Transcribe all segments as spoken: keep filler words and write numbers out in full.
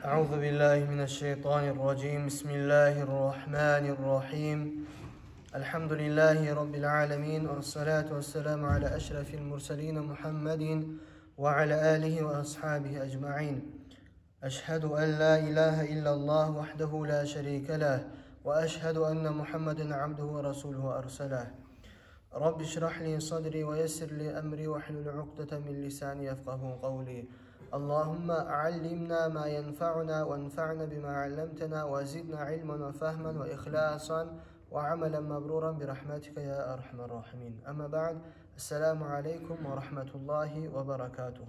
أعوذ بالله من الشيطان الرجيم. بسم الله الرحمن الرحيم. الحمد لله رب العالمين، والصلاة والسلام على أشرف المرسلين محمد وعلى آله وأصحابه أجمعين. أشهد أن لا إله إلا الله وحده لا شريك له، وأشهد أن محمدا عبده ورسوله أرسله. رب اشرح لي صدري ويسر لي أمري واحلل عقدة من لساني يفقهوا قولي. اللهم علمنا ما ينفعنا وانفعنا بما علمتنا وزدنا علما وفهما وإخلاصا وعملا مبرورا برحمتك يا أرحم الراحمين. أما بعد، السلام عليكم ورحمة الله وبركاته.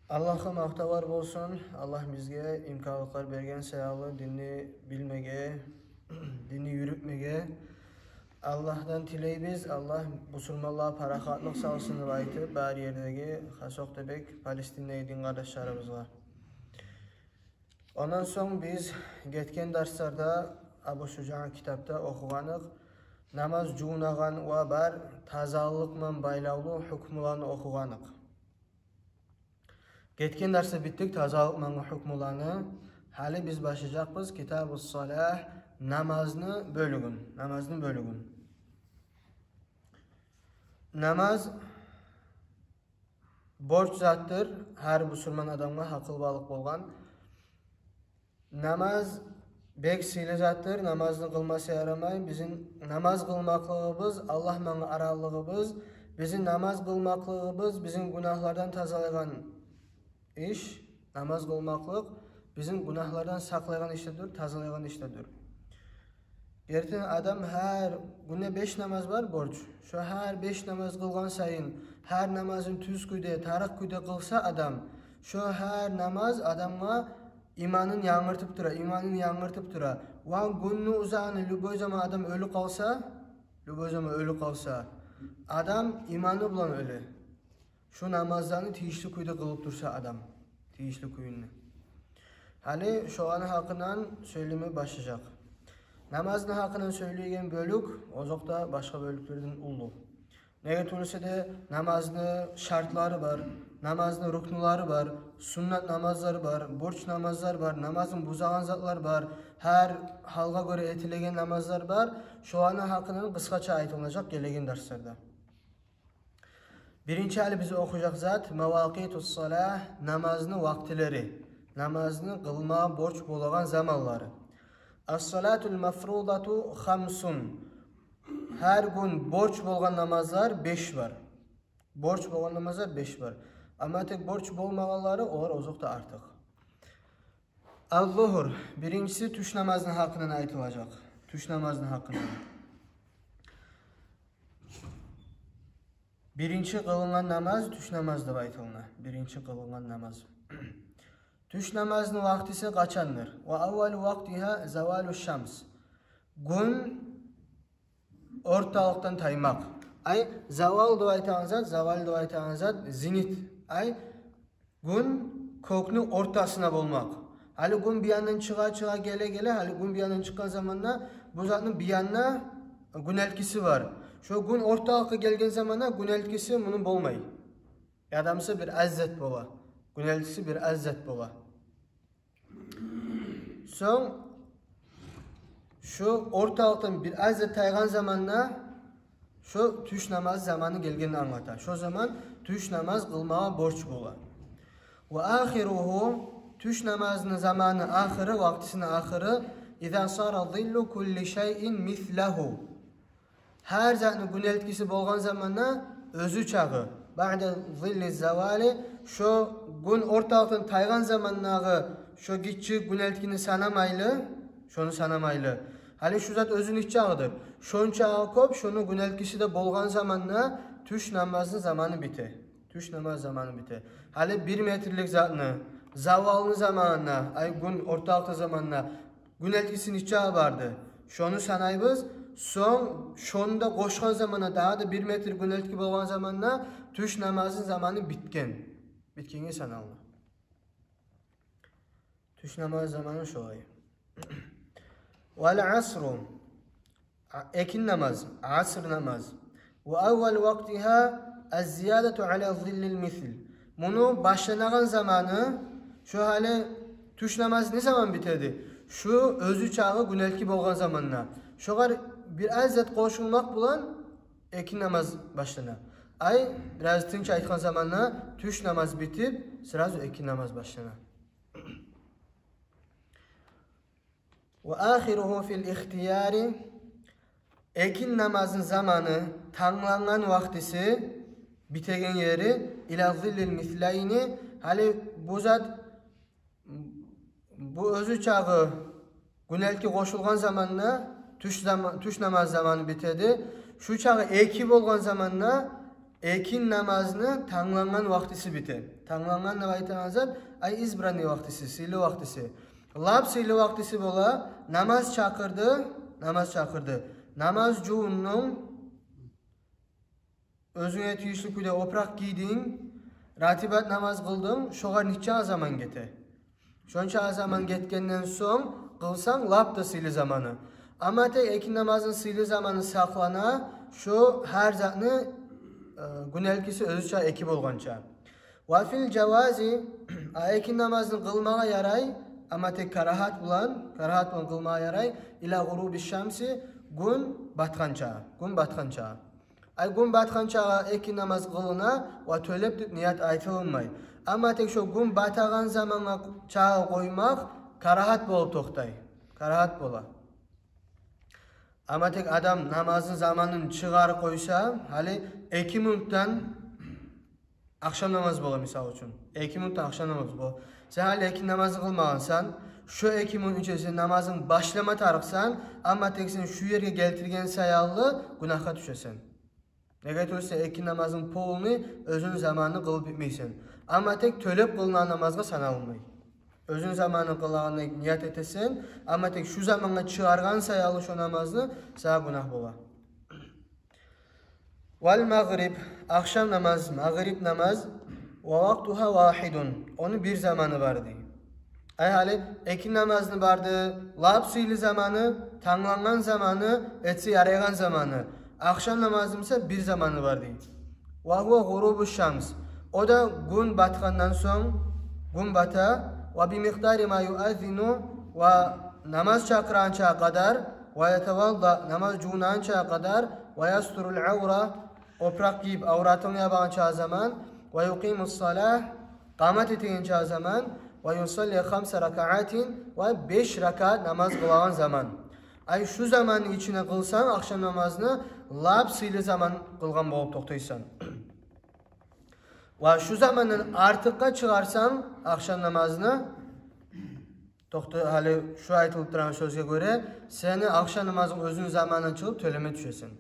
Аллагьгъа макътавлар болсун. Аллагь бизге имканлыкълар берген саялы динни билмеге, динни юрютмеге. Аллагьдан тилейбиз, Аллагь бусурманлагъа парахатлыкъ салсын деп айтып, бар ердеги, хасокъда бек Палестиндеги дин къардашларыбызгъа. Ондан сонг биз гетген дарсларда Абу Шужаъны китапда охугъаныкъ намаз жувунагъан ва бар тазалыкъман байлавлу гьукмуланы охугъаныкъ. Гетген дарсда битдик тазалыкъман гьукмуланы. Гьали биз башлажакъбыз Китабус Салагь, намазны бёлюгюн, намазны бёлюгюн. Намаз борч затдыр гьар бусурман адамгъа, гьакъылбалыкъ болгъан. Намаз бек сыйлы затдыр, намазны къылмаса ярамай. Бизин намаз къылмакълыгъыбыз, Аллагь булан аралыгъыбыз, бизин намаз къылмакълыгъыбыз бизин гюнагьлардан тазалайгъан иш. Намаз къылмакълыкъ бизин гюнагьлардан сакълайгъан иш де дюр, тазалайгъан иш де дюр. Гертиден, адам гьар гюнде беш намаз бар борч. Шо гьар беш намаз къылгъан сайын, гьар намазын тюз кюйде, тарыкъ кюйде къылса адам, шо гьар намаз адамгъа иманын янгыртып тура, иманын янгыртып тура. Ва гюнню узагъына любой заман адам оьлюп къалса, любой заман оьлюп къалса, адам иманы булан оьле. Шо намазланы тийишли кюйде къылып турса адам, тийишли кюйде. Гьали шоланы гьакъындан сёйлеме башлажакъ. Намазны гьакъындан сёйлейген бёлюк озокъда башгъа бёлюклерден уллу. Неге тюгюл эсе де намазны шартлары бар, намазны рукнулары бар, суннат намазлар бар, борч намазлар бар, намазын бузагъан затлар бар, гьар гьалгъа гёре этилеген намазлар бар. Шоланы гьакъындан къысгъача айтылынажакъ гелеген дарсларда. Биринчи гьали биз охужакъ зат мавакъитус салагь, намазны вакътилери, намазны къылма борч болагъан заманлары. Ас-салатул мафрудату хамсун. Гьар гюн борч болгъан намазлар беш бар. Борч болгъан намазлар беш бар. Амма тек борч болмагъанлары, олар озокъда артыкъ. Аз-зугьр, биринчиси тюш намазны гьакъындан айтылажакъ. Тюш намазны гьакъындан. Биринчи къылынгъан намаз тюш намаз деп айтылына. Биринчи къылынгъан намаз. Тюш намазны вакътиси къачандыр? Ва аввалу вакътигьа завалу шамс. Гюн орталыкъдан таймакъ. Ай, завал деп айтагъан зат, завал деп айтагъан зат зенит. Ай, гюн кёкню ортасына болмакъ. Гьали гюн бу яндан чыгъа, чыгъа, геле, геле, гьали гюн бу яндан чыкъгъан заманда бу затны бу янда гюнелткиси бар. Шо гюн орталыкъгъа гелген заманда гюнелткиси муну болмай. Яда буса бир аз зат бола. Гюнелткиси бир аз зат бола. Сонг шо орталыкъдан бир аз да тайгъан заманда шо тюш намаз заманы гелгенин англата. Шо заман тюш намаз къылмагъа борч бола. Ва ахиругьу, тюш намазны заманы ахыры, вакътисини ахыры, иза сара зиллу кулли шайин мислагьу. Гьар затны гюнелткиси болгъан заманда оьзю чакъы. Баъда зилли завали, шо гюн орталыкъдан тайгъан замандагъы шо гиччи гюнелткини санамайлы, шону санамайлы. Гьали шу зат оьзю нечакъыдыр? Шончакъы кёп шону гюнелткиси де болгъан заманда тюш намазны заманы бите. Тюш намаз заманы бите. Гьали бир метрлик затны, завалны заманына, ай, гюн орталыкъда заманына гюнелткиси нечакъы барды? Шону санайбыз. Сонг шону да къошгъан заманда дагъы да бир метр гюнелтки болгъан заманда тюш намазны заманы битген. Битгенге санала. Тюш намаз заманы шолай. Вал асру. А-, экин намаз, аср намаз. Ва аввал вакътигьа аз-зиядату ала зиллил мисл. Муну башланагъан заманы, Шо гьали тюш намаз не заман битеди? Шо оьзю чагъы гюнелки болгъан заманда. Шогъар бир аз зат къошулмакъ булан экин намаз башлана. Ай, бир аз тынч айтгъан заманда тюш намаз битип, сразу экин намаз башлана. Ва ахиругьу фил ихтияри, экин намазны заманы, танглангъан вакътиси, битеген ери, ила зиллил мислайни, гьали бу зат, бу оьзю чагъы гюнелки къошулгъан заманда тюш зама-, тюш намаз заманы битеди. Шу чагъы эки болгъан заманда экин намазны танглангъан вакътиси бите. Танглангъан деп айтагъан зат, ай, избранный вакътиси, сыйлы вакътиси. Лап сыйлы вакътиси бола, намаз чакъырды, намаз чакъырды. Намаз жувундунг, оьзюнге тийишли кюйде опуракъ гийдинг, ратибат намаз къылдынг, шогъар нече заман гете? Шонча заман гетгенден сонг къылсанг, лап да сыйлы заманы. Амма тек экин намазны сыйлы заманы сакълана, шо гьар затны, э, гюнелкиси оьзю ча эки болгъанча. Ва фил жавази, а экин намазны къылмагъа ярай, амма тек карагьат булан, карагьат булан къылмагъа ярай, ила гъуруби шамси, гюн батгъанча, гюн батгъанча. Ай, гюн батгъанчагъа экин намаз къылына ва тёлеп деп ният айтылынмай. Амма тек шо гюн батагъан замангъа чагъа къоймакъ карагьат болуп токътай. Карагьат бола. Амма тек адам намазны заманын чыгъарып къойса, гьали эки минутдан ахшам намаз бола, мисал учун. Эки минутдан ахшам намаз бола. Сен гьали экин намазны къылмагъансан, шо эки минут ичинде сен намазынг башлама тарыкъсан, амма тек сен шу ерге гелтирген саялы гюнагьгъа тюшесен. Неге тюгюл эсе экин намазны полный оьзюню заманын къылып битмейсен. Амма тек тёлеп къылынагъан намазгъа саналмай. Оьзюню заманын къылагъанны ният этесен, амма тек шу замангъа чыгъаргъан саялы шо намазны, сагъа гюнагь бола. Вал магъриб, ахшам намаз, магъриб намаз, ва вакътугьа вагьидун, ону бир заманы бар дей. Ай, гьали экин намазны барды лап сыйлы заманы, танглангъан заманы, этсе ярайгъан заманы. Ахшам намазны буса бир заманы бар дей. Ва гьува гъурубу шамс. О да гюн батгъандан сонг, гюн бата, ва би микъдари ма юаззину, ва намаз чакъыргъанча къадар, ва ятавалла, намаз жувунагъанча къадар, ва ястурул авра, опуракъ гийип, авратын ябагъанча заман, ва юкъимус салагь, къамат этегенча заман, ва юсалли хамса ракаатин, ва беш ракаат намаз къылагъан заман. Ай, шу заманны ичине къылсанг ахшам намазны, лап сыйлы заман къылгъан болуп токътайсан. Ва шу замандан артыкъгъа чыгъарсанг ахшам намазны, токъта, гьали шу айтылып турагъан сёзге гёре, сени ахшам намазынг оьзюню заманындан чыгъып тёлеме тюшесен.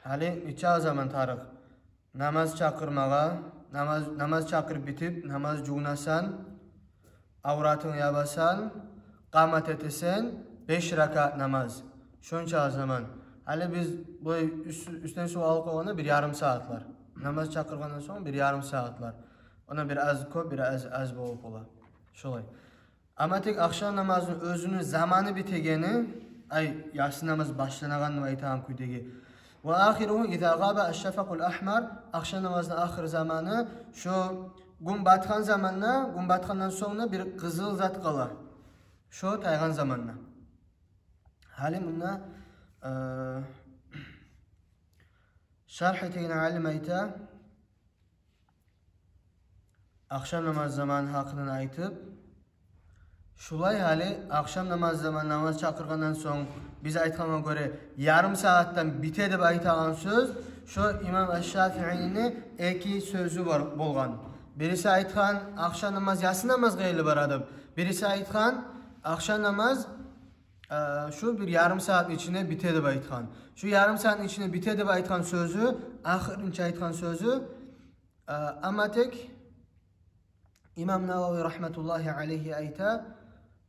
Гьали нече заман тарыкъ намаз чакъырмагъа? Намаз, намаз чакъырып битип, намаз жувунасан, авратынг ябасан, къамат этесен, беш ракаат намаз. Шонча заман. Гьали биз бу уьст-, уьстден сув алып къойгъанда бир ярым сагьатлар. Намаз чакъыргъандан сонг бир ярым сагьатлар. Ондан бир аз кёп, бир аз, аз болуп бола. Шолай. Амма тек ахшам намазны оьзюню заманы битегени, ай, ясы намаз башланагъан деп айтагъан кюйдеги. Ва ахиругьу иза гъаба аш-шафакъул ахмар, ахшам намазны ахыр заманы, шо гюн батгъан заманда, гюн батгъандан сонг да бир къызыл зат къала. Шо тайгъан заманда. Гьали мунда, э, шаргь этеген алим айта, ахшам намаз заманы гьакъындан айтып, шулай гьали ахшам намаз заманы, намаз чакъыргъандан сонг, биз айтгъангъа гёре, ярым сагьатдан бите деп айтагъан сёз, шо имам аш-Шафиини эки сёзю бар болгъан. Бириси айтгъан, ахшам намаз ясы намазгъа ерли бара деп. Бириси айтгъан, ахшам намаз, э, шу бир ярым сагьатны ичине бите деп айтгъан. Шу ярым сагьатны ичине бите деп айтгъан сёзю, ахырынчы айтгъан сёзю, э, амма тек имам Навави рагьматуллагьи алайгьи айта,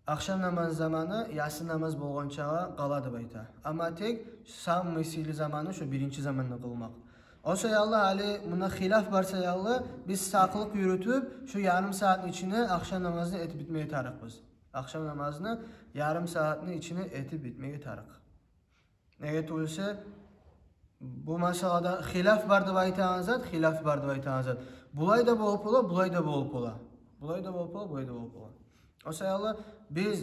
ахшам намаз заманы ясы намаз болгъанчагъа къала деп айта. Амма тек самый сыйлы заманы шу биринчи заманда къылмакъ. О саялы гьали мунда хилаф бар саялы, биз сакълыкъ юрютюп, шу ярым сагьатны ичине ахшам намазны этип битмеге тарыкъбыз. Ахшам намазны ярым сагьатны ичине этип битмеге тарыкъ. Неге тюгюл эсе, бу масъалада хилаф бар деп айтагъан зат, хилаф бар деп айтагъан зат. Булай да болуп бола, булай да болуп бола. Булай да болуп бола, булай да болуп бола. О саялы биз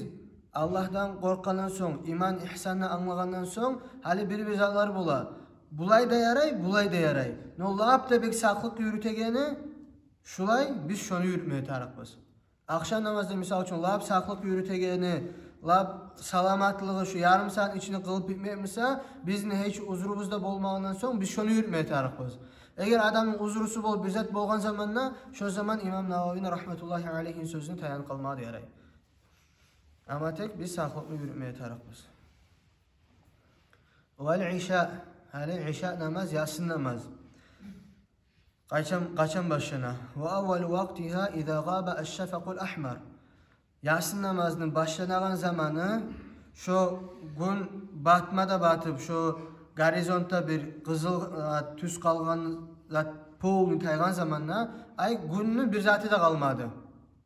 Аллагьдан къоркъгъандан сонг, иман, ихсанны англагъандан сонг, гьали бир-бир затлар бола. Булай да ярай, булай да ярай. Но лап да бек сакълыкъ юрютегени шулай, биз шону юрютмеге тарыкъбыз. Ахшам намазда, мисал учун, лап сакълыкъ юрютегени, лап саламатлыгъы шу ярым сагьат ичинде къылып битмек буса, бизин гьеч узрубуз да болмагъандан сонг, биз шону юрютмеге тарыкъбыз. Эгер адамны узрусу болуп, бир зат болгъан заманда, шо заман имам Нававини рагьматуллагьи алайгьини сёзюне таянып къалмагъа да ярай. Амма тек биз сакълыкъны юрютмеге тарыкъбыз. Вал иша, гьали иша намаз, ясин намаз. Къачан, къачан башлана? Ва аввалу вакътигьа иза гъаба аш-шафакъул ахмар. Ясин намазны башланагъан заманы, шо гюн батма да батып, шо горизонтда бир къызыл, а, тюс къалгъан зат, полный тайгъан заманда, ай, гюнню бир заты да къалмады.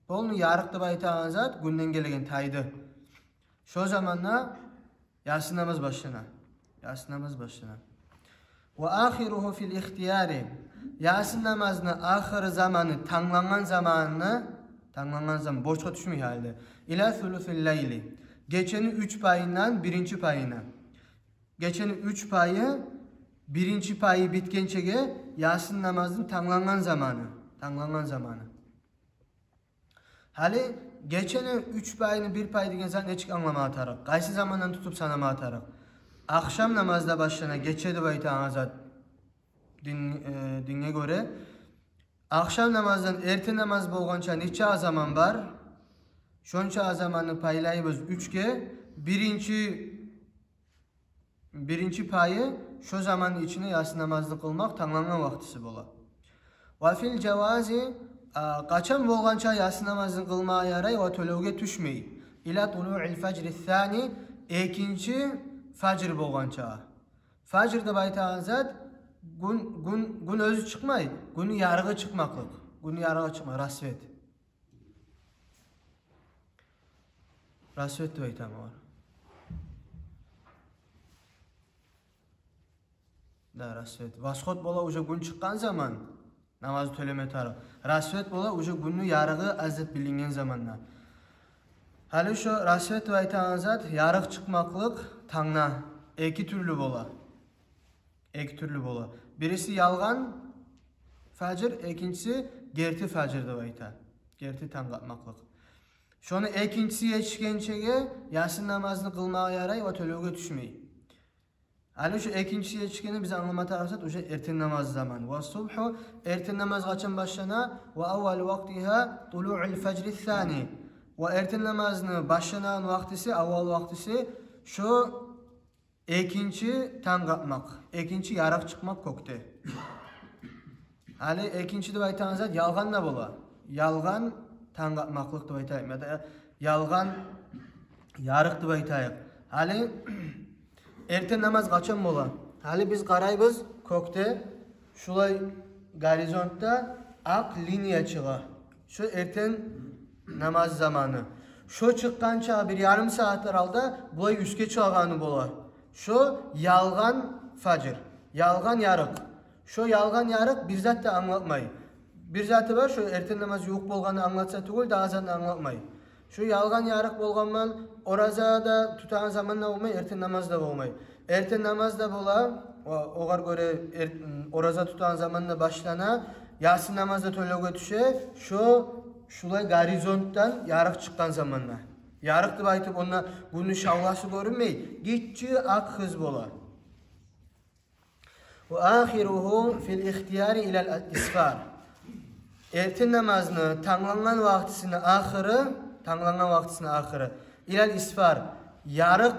Полный ярыкъ деп айтагъан зат гюнден гелген, тайды. Шо заманда ясин намаз башлана. Ясин намаз башлана. Ва ахиругьу фил ихтияри. Ясин намазны ахыр заманы, танглангъан заманы, танглангъан заман, борчгъа тюшмей гьали. Ила сулусил лайли. Гечени уьч пайындан биринчи пайына. Гечени уьч пайы, биринчи пайы битгенчеге ясин намазны танглангъан заманы, танглангъан заманы. Гьали гечени уьч пайыны бир пайы деген зат нечик англамагъа тарыкъ? Къайсы замандан тутуп санамагъа тарыкъ? Ахшам намазда башлана гече деп айтагъан зат дин, э, динге гёре. Ахшам намаздан эртен намаз болгъанча нече заман бар? Шонча заманны пайлайбыз уьчге. Биринчи биринчи пайы шо заманны ичинде ясин намазны къылмакъ танглангъан вакътиси бола. Ва фил жавази, а, къачан болгъанча ясин намазны къылмагъа ярай ва тёлевге тюшмей? Ила тулуил фажри сани, экинчи фажр болгъанча. Фажр деп айтагъан зат гюн, гюн, гюн оьзю чыкъмай, гюнню ярыгъы чыкъмакълыкъ. Гюнню ярыгъы чыкъмай, рассвет. Рассвет деп айтаман огъар. Да, рассвет. Восход бола уже гюн чыкъгъан заман. Намаз тёлеме тарыкъ. Рассвет бола уже гюнню ярыгъы аз деп билинген заманда. Гьали шо рассвет деп айтагъан зат ярыкъ чыкъмакълыкъ тангда эки тюрлю бола. Эки тюрлю бола. Бириси ялгъан фажр, экинчиси герти фажр деп айта. Герти танг къатмакълыкъ. Шону экинчиси етишгенчеге ясин намазны къылмагъа ярай ва тёлевге тюшмей. Гьали шу экинчиси етишгенни биз англама тарыкъ зат уже эртен намаз заманы. Ва субгьу, эртен намаз къачан башлана? Ва аввалу вакътигьа тулуул фажри сани. Ва эртен намазны башланагъан вакътиси, аввал вакътиси шо экинчи танг къатмакъ, экинчи ярыкъ чыкъмакъ кёкде. Гьали экинчи деп айтагъан зат ялгъан да бола. Ялгъан танг къатмакълыкъ деп айтайыкъ, яда ялгъан ярыкъ деп айтайыкъ. Гьали эртен намаз къачан бола? Гьали биз къарайбыз, кёкде шулай горизонтда акъ линия чыгъа. Шо эртен намаз заманы. Шо чыкъгъанча бир ярым сагьатлар алда булай уьстге чыгъагъаны бола. Шо ялгъан фажр, ялгъан ярыкъ. Шо ялгъан ярыкъ бир зат да англатмай. Бир заты бар, шо эртен намаз ювукъ болгъанны англатса тюгюл, дагъы затны англатмай. Шо ялгъан ярыкъ болгъан ман, ораза да тутагъан заман да болмай, эртен намаз да болмай. Эртен намаз да бола, о-, огъар гёре эр-, ораза тутагъан заман да башлана, ясин намаз да тёлевге тюше, шо шулай горизонтдан ярыкъ чыкъгъан заманда. Ярыкъ деп айтып, онда гюнню шавласы гёрюнмей, гиччи акъ хыз бола. Ва ахиругьу фил ихтияри илал исфар. Эртен намазны танглангъан вакътисини ахыры, танглангъан вакътисини ахыры, илал исфар, ярыкъ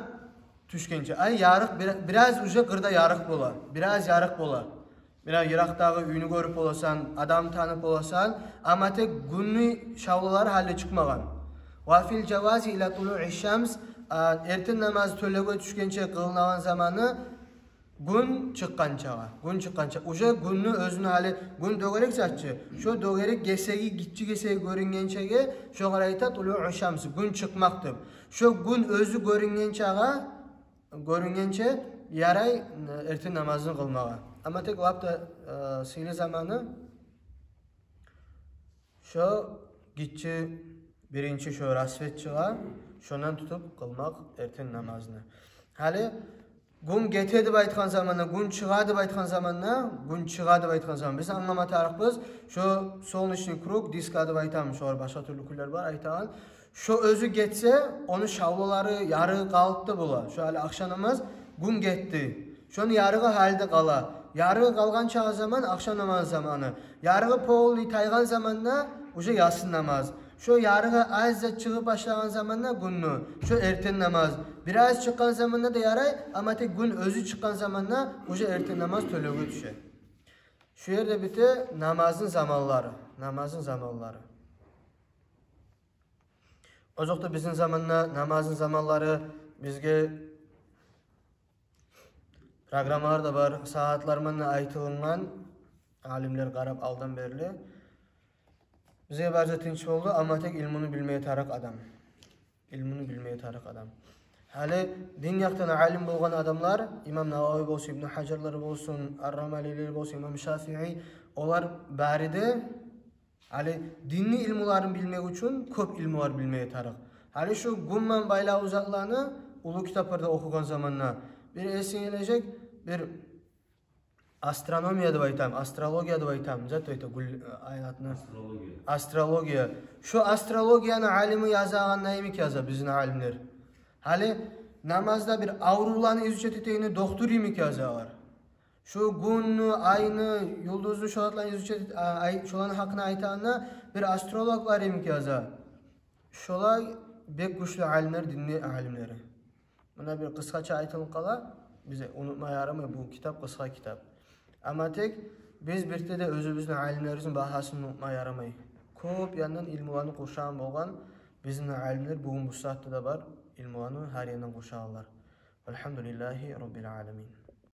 тюшгенче. Ай, ярыкъ бир-, бираз уже къырда ярыкъ бола, бираз ярыкъ бола. Бираз йыракъдагъы уьйню гёрюп боласан, адамны танып боласан, амма тек гюнню шавлалары гьали чыкъмагъан. Ва фил жавази ила тулуи шамс, а, эртен намаз тёлевге тюшгенче къылынагъан заманы гюн чыкъгъанчагъа, гюн чыкъгъанча. Уже гюнню оьзюню гьали, гюн дёгерек зат чы. Шо дёгерек гесеги, гиччи гесеги гёрюнгенчеге шогъар айта тулуи шамс, гюн чыкъмакъ деп. Шо гюн оьзю гёрюнгенчагъа, гёрюнгенче ярай, э, эртен намазны къылмагъа. Амма тек лап да, э, сыйлы заманы Шо гиччи биринчи шо рассвет чыгъа, шондан тутуп къылмакъ эртен намазны. Гьали гюн гете деп айтгъан заманда, гюн чыгъа деп айтгъан заманда, гюн чыгъа деп айтгъан заманда биз англама тарыкъбыз. Шо солнечный круг, диска деп айтамыз, шолар башгъа тюрлю гюнлер бар айтагъан. Шо оьзю гетсе, ону шавлалары ярыгъы къалып да бола. Шо гьали ахшам намаз, гюн гетди. Шону ярыгъы гьали де къала. Ярыгъы къалгъан чагъы заман ахшам намаз заманы. Ярыгъы полный тайгъан заманда уже яссы намаз. Шо ярыгъы аз да чыгъып башлагъан заманда гюнню, шо эртен намаз. Бираз чыкъгъан заманда да ярай, амма тек гюн оьзю чыкъгъан заманда уже эртен намаз тёлевге тюше. Шу ерде бите намазны заманлары, намазны заманлары. Озокъда, бизин заманда намазны заманлары бизге программалар да бар, сагьатлар ман да айтылынгъан, алимлер къарап алдан берли. Бизге бары да тынч болду, амма тек илмуну билмеге тарыкъ адам. Илмуну билмеге тарыкъ адам. Гьали дин якъдан алим болгъан адамлар, имам Нававий болсун, Ибну Гьажарлар болсун, Ар-Рамалилер болсун, имам Шафии, олар бары да гьали динни илмуларын билмек учун кёп илмулар билмеге тарыкъ. Гьали шу гюн ман байлавлу затланы уллу китапларда охугъан заманда бир эсинге гележек, бир астрономия деп айтам, астрология деп айтам, зат айта, гюл, айлатны. Астрология. Астрология. Шу астрологияны алими язагъан йимик яза бизин алимлер. Гьали намазда бир аврувланы изучать этегенде доктор йимик язалар. Шу гюнню, айны, юлдузну, шо затланы изучать эт-, а, ай, шоланы гьакъында айтагъанда бир астрологлар йимик яза. Шолай бек гючлю алимлер, динни алимлери. Муна бир къысгъача айтылып къала, бизге унутма ярамай, бу китап къысгъа китап. Амма тек биз бирте де оьзюбюзню алимлерибизни багьасын унутма ярамай. Кёп яндан илмуланы къуршагъан болгъан бизин алимлер, бугюн бу сагьатда да бар, илмуланы гьар яндан къуршагъанлар. Валгьамдулиллагьи раббил аламин.